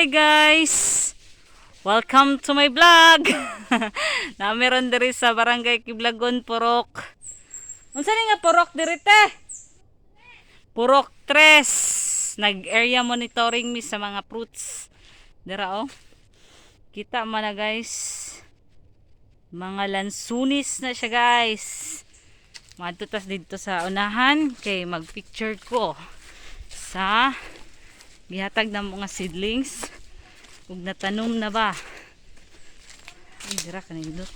Hi guys! Welcome to my vlog! Nameron diri sa Barangay Kiblagon, Purok. Unsa ni nga purok diri, te? Purok Tres. Nag-area monitoring mi sa mga fruits. Dira oh. Kita man na, guys. Mga lansunis na siya, guys. Madto tas didto sa unahan kay mag-picture ko sa gihatag na mga seedlings ug natanom na ba. Ay, dira kanindot.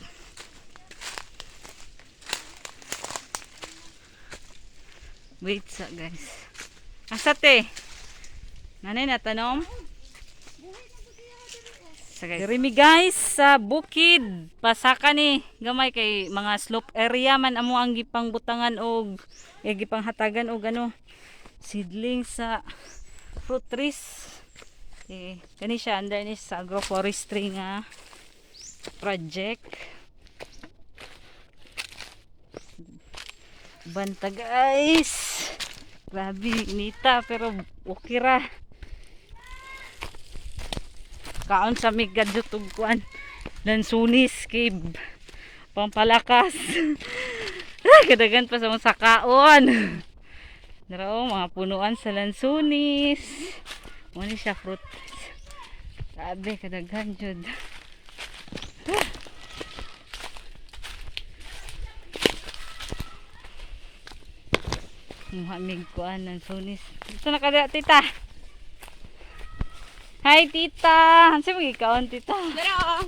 Wait sa, guys. Asa, te? Nanay natanom? Sa guys. Diri mi, guys, sa bukid. Pasaka ni gamay kay mga slope area man amo ang gipangbutangan og gipanghatagan og ano, seedling sa fruit trees. Eh, kani siya under ni sa agroforestry nga project. Banta, guys. Grabe nita pero okay ra. Kaon sa migadjot og kuan. Lansunis kay pampalakas. Kadagan pa sa mga sakaon. Dara oh, mga punuan sa lansunis. Mo ni siya fruit. Grabe kadaghan jud. Muha mig kuan lansunis. Ito na kada, tita. Hi, tita. Ano mo gikaon, tita? Tara oh.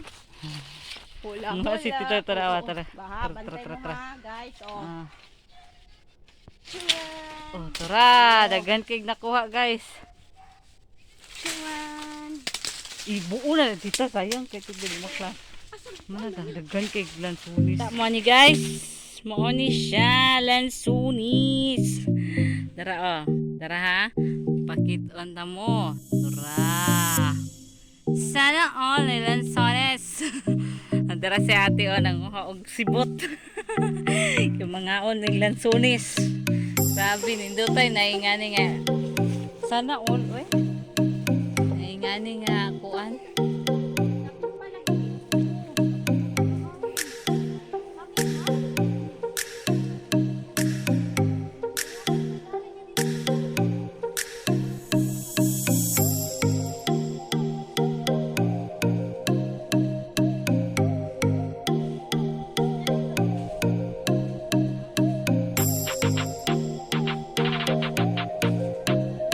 Hula, Mga si tita, tara, Oo. tara. Baha, Tara, tara, bantay tara, mo tara. ha, guys. Oh. Ah. Oh, tara, daghan kay nakuha, guys. Chuan. Ibuo na tita, sayang kay tubig mo kla. Mana daghan kay lansunis. Mo ni guys. Mao ni siya lansunis. Dara oh, dara ha. Pakit-on ta mo. Tara. Sana all may lansones. Dara si ate oh nanguha og sibot. Yung mga on ng lansunis. Grabe, nindotay naingani nga. Sana all oy. Naingani nga kuan.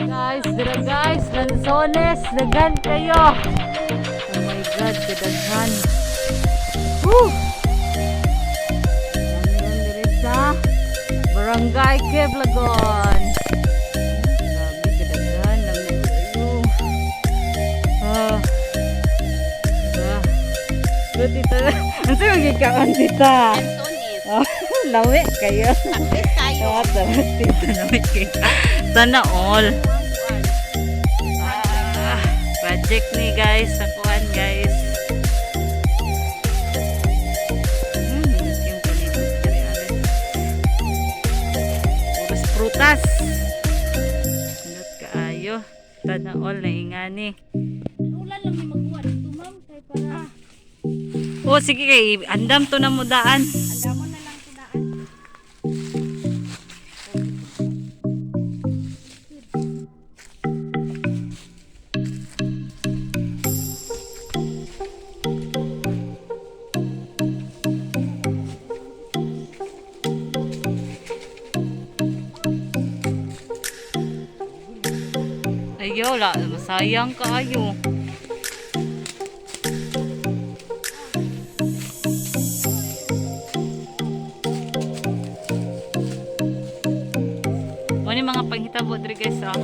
Guys, dira guys, lansones, daghan kayo. Oh my God, kadaghan. Woo! Dami yan diri sa Barangay Keblagon. Grabe, kadaghan. Lami kayo. Ah. Ah. Go, tita. Ano sa'yo magigikaon, tita? Antonis. Oh, lami kayo. Kapit tayo. Ah, tara, tita, lami kayo. Sana all. Ah, project ni guys sa kuan, guys. Yung palibot diri, are. Puros prutas. Indot kaayo. Sana all na ingani. Ulan lang ni magkuha dito, ma'am. Kay para. Oh, sige kay andam to na mo daan. Andamon na lang tudaan. Ayo, la, masayang kaayo. Mo ni mga panghitabo diri, guys, oh.